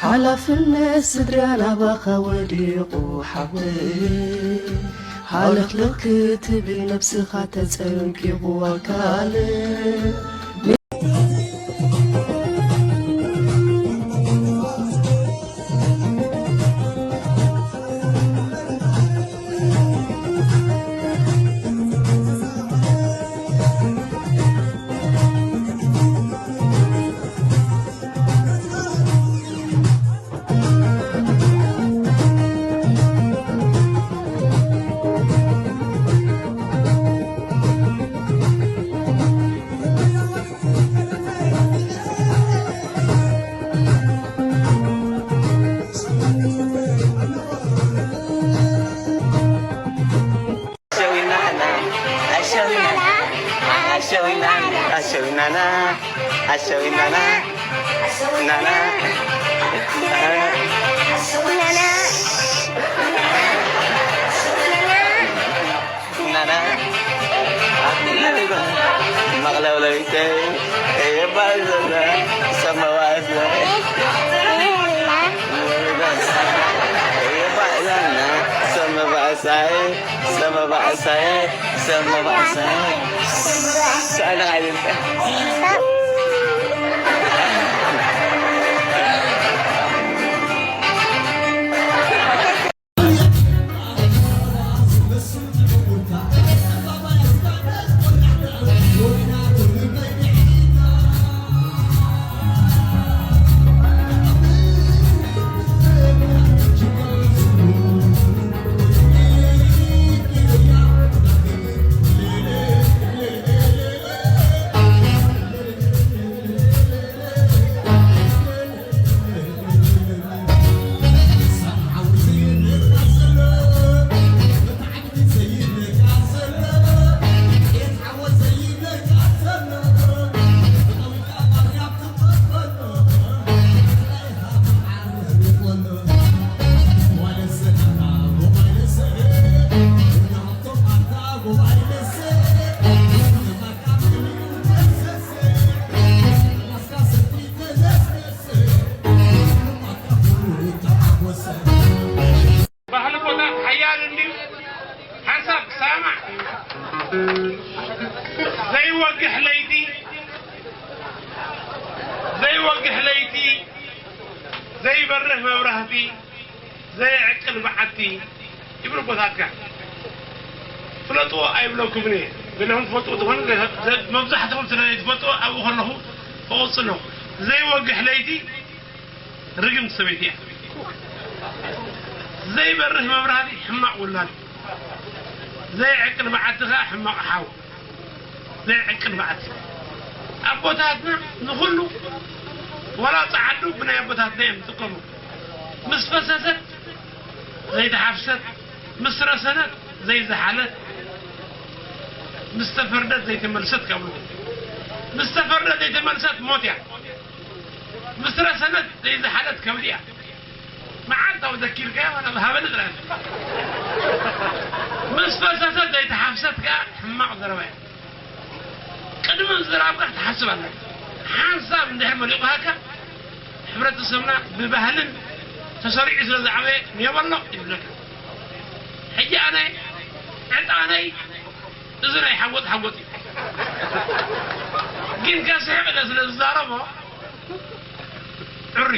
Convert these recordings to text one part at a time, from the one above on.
ሓላፍነት ስድራ ናባኻ ወዲቑ ሓወይ፣ ሃለኽለኽ ክትብል ነብስኻ ተጸንቂቑ ኣካል። ኣሸዊናና፣ ኣሸዊናና፣ ኣሸዊናና፣ ኣሸዊናና፣ ኣሸዊናና፣ ናና፣ ናና፣ ናና፣ መቕለብለቢተይ፣ እየባዘና፣ ሰመዋዘ፣ እየባዘና፣ ሰመባእሳይ፣ ሰመባእሳይ፣ ሰመባእሳይ፣ ሰዓና ዓይነት። ባህሊ ቦታ ሓያል እንድዩ። ሓንሳብ ሰማዕ። ዘይወግሕ ለይቲ፣ ዘይወግሕ ለይቲ፣ ዘይበርህ መብራህቲ፣ ዘይዕቅን በዓቲ ይብሉ ኣቦታትና። ፍለጥዎ ኣይብለኩምን እየ። ገለኹም ትፈልጥዎ ትኾኑ፣ ገለ-፣ መብዛሕትኹም ስለ ዘይትፈልጥዎ ኣብኡ ከለኹ ክቕጽል ኣለኹ። ዘይወግሕ ለይቲ ርግምቲ ሰበይቲ እያ። ዘይበርህ መብራህቲ ሕማቕ ውላድ፣ ዘይዕቅን በዓቲ ኸኣ ሕማቕ ሓው። ዘይዕቅን በዓቲ። ኣቦታትና ንኹሉ፣ ዋላ ጸዓዱ ብናይ ኣቦታትና እዮም ዝጥቀሙ። ምስ ፈሰሰት ዘይተሓፍሰት፣ ምስ ረሰነት ዘይዝሓለት፣ ምስ ተፈርደት ዘይተመልሰት ከብሉ። ምስ ተፈርደት ዘይተመልሰት ሞት እያ። ምስ ረሰነት ዘይዝሓለት ከብዲ እያ። መዓልታዊ ዘኪርካያ ዋላ ሃበኒ ጥራይ። ምስ ፈሰሰት ዘይተሓፍሰት ከኣ ሕማቕ ዘረባ እያ። ቅድሚ ምዝራብካ ክትሓስብ ኣለካ። ሓንሳብ እንድሕር መሊቑሃካ፣ ሕብረተሰብና ብባህልን ተሰሪዑ ስለ ዝዓበየ የበሎ ይብለካ። ሕጂ ኣነ ዕጣነይ እዚ ናይ ሓጎጥ ሓጎጥ እዩ። ግን ከስሕቕ ኢለ ስለ ዝዛረቦ ዕሪ።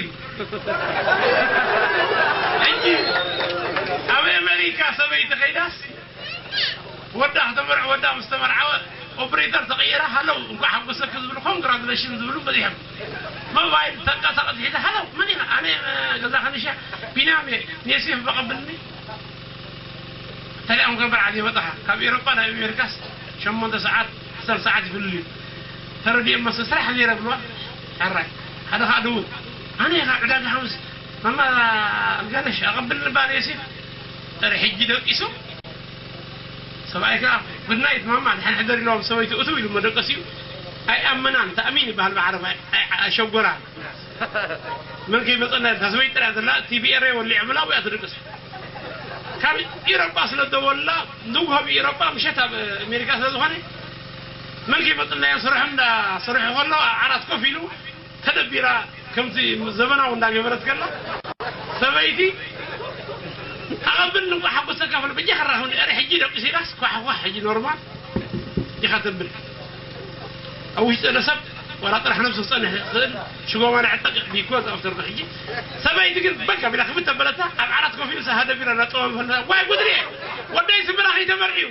ሕጂ ኣብ ኣሜሪካ ሰበይቲ ከይዳስ ወዳ ከተመርዕ፣ ወዳ ምስ ተመርዓወ ኦፕሬተር ተቐይራ፣ ሃለው እንኳዕ ሓጎሰኪ ዝብሉ፣ ኮንግራጁሌሽን ዝብሉ በዚሖም። ሞባይል ተንቀሳቐስ ሒዛ፣ ሃለው መን ኢኻ? ኣነ ገዛ ከንሻ ቢንያም እየ፣ ኔሴፍ በቐብልኒ። ተሪኦም ከበር ዓዲ መጣኻ። ካብ ኤሮጳ ናብ ኣሜሪካስ ሸሞንተ ሰዓት፣ ዓሰርተ ሰዓት ይፍልል እዩ። ተረዲኦም መስ ስራሕ ነይረ ብለዋ። ሕራይ። ሓደ ኸዓ ደውል። ኣነ ካብ ዕዳጋ ሓሙስ ማማ ኣልጋነሽ ኣቐብልኒ ባል ዮሴፍ። ተረ ሕጂ ደቂሱ። ሰብኣይ ከኣ፣ "ጉድ ናይት ማማ፣ ድሓን ሕደር" ኢልዎም ሰበይቱ እትው ኢሉ መደቀሲኡ። ኣይኣመናን፣ ተኣሚን ይበሃል ብዓረብ፣ ኣይ-፣ ኣይ-፣ ኣሸጎራን። መን ከይመጸና ኢልካ፣ ሰበይቲ ጥራይ ዘላ፣ ቲቪ ኤረ ወሊዐ ብላ፣ ኣብኣ ትድቅስ። ካብ ኢሮጳ ስለ ደወላ፣ ንጉሆ ብኢሮጳ፣ ምሸት ኣብ ኣሜሪካ ስለ ዝኾነ፣ መን ከይመጸና እዮም፣ ስርሖም እንዳ ስርሑ ከሎ፣ ኣብ ዓራት ኮፍ ኢሉ፣ ተደቢራ፣ ከምዚ ዘመናዊ እንዳገበረት ከላ፣ ሰበይቲ ኣቐብል ንቋ ሓጎስ ተካፍል በጃ ከራኽብኒ፣ እረ ሕጂ ደቂሱ ኢላስ፣ ኳሕ ኳሕ፣ ሕጂ ኖርማል ዲኻ ተብል። ኣብ ውሽጢ ዘሎ ሰብ፣ ዋላ ጥራሕ ነብሱ ክጸንሕ ይኽእል፣ ሽጎማ ንዕጠቕ፣ ቢኮዝ ኣፍተር ሕጂ። ሰበይቲ ግን በቃ ቢላ ክፍት ተበለታ፣ ኣብ ዓራት ኮፍ ኢሉ፣ ሰሃ ደቢራ እናጠወመ ፈለታ፣ ዋይ ጉድሪ፣ ወደይ ስምራ ከይተመርዕዩ።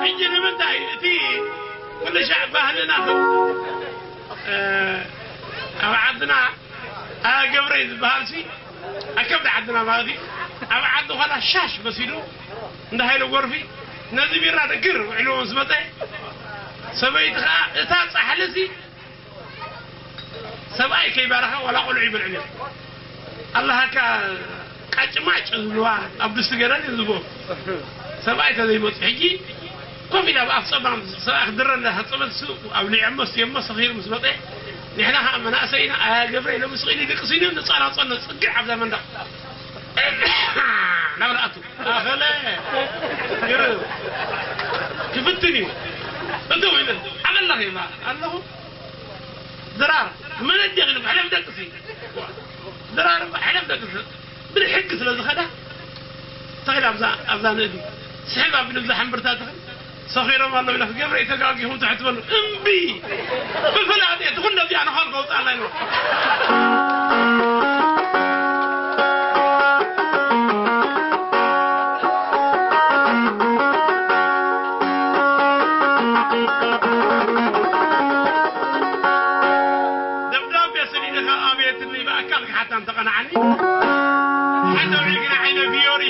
ሕጂ ንምንታይ እቲ ኩሉ ሻዕ ባህልና ኸ-፣ እ፣ ኣብ ዓድና ኣገብረይ ዝበሃል ሲ፣ ኣብ ከብዲ ዓድና ማለት እዩ። ኣብ ዓዲ ኾላ ሻሽ መሲሉ እንዳ ሃይለ ጎርፊ ነዚ ቢራ ደግር ውዕልዎ ምስ መጸ፣ ሰበይቲ ኸዓ እታ ጻሕሊ ሲ ሰብኣይ ከይባረኸ ዋላ ቆልዑ ይበልዑ ነይሩ። ኣላሃካ ቃጭማጭ ዝብልዋ ኣብ ድስቲ ገረን እዩ ዝብሎ። ሰብኣይ ተዘይመፁ ሕጂ ኮፍ ኢላ ብኣፍ ፀማም ሰብኣይ ክድረ እንዳሃፀበት እሱ ኣብ ሊዐሞ ስቲየሞ ሰኺሩ ምስ መፀ ንሕና ከዓ መናእሰይ ኢና ኣያ ገብረ ኢሎም ስቕ ኢሉ ይድቅስ ኢሉ ንፃናፀኖ ፅግዕ ኣብዛ መንደቕ ናብራ ኣቱ ኣኸለ ግርም ክፍትን እዩ። እንተ ኢለ ኣመላኺ ኣለኹ ድራር መነጀ ግን ሕለፍ ደቅሲ ድራር ሕለፍ ደቅሲ ብሕጊ ስለ ዝኸዳ ተኺላ ኣብዛ ኣብዛ ንእዲ ስሕብ ኣቢሉ ኣብዛ ሓምብርታ ተኺል ሰኺሮም ኣለዉ ኢለ ክገብረ እዩ ተጋጊኹም ትሕት በሉ እምቢ ብፍላጥ እየ ትኹን ነዚኣ ንኻል ከውፅኣላ ኢለ ደብዳቤ ስኒድኻ ኣቤትኒ ብኣካል ክሓታ እንተቐናዓኒ ሓንቲ ኣውዒልክና ዓይነ ፊዮሪ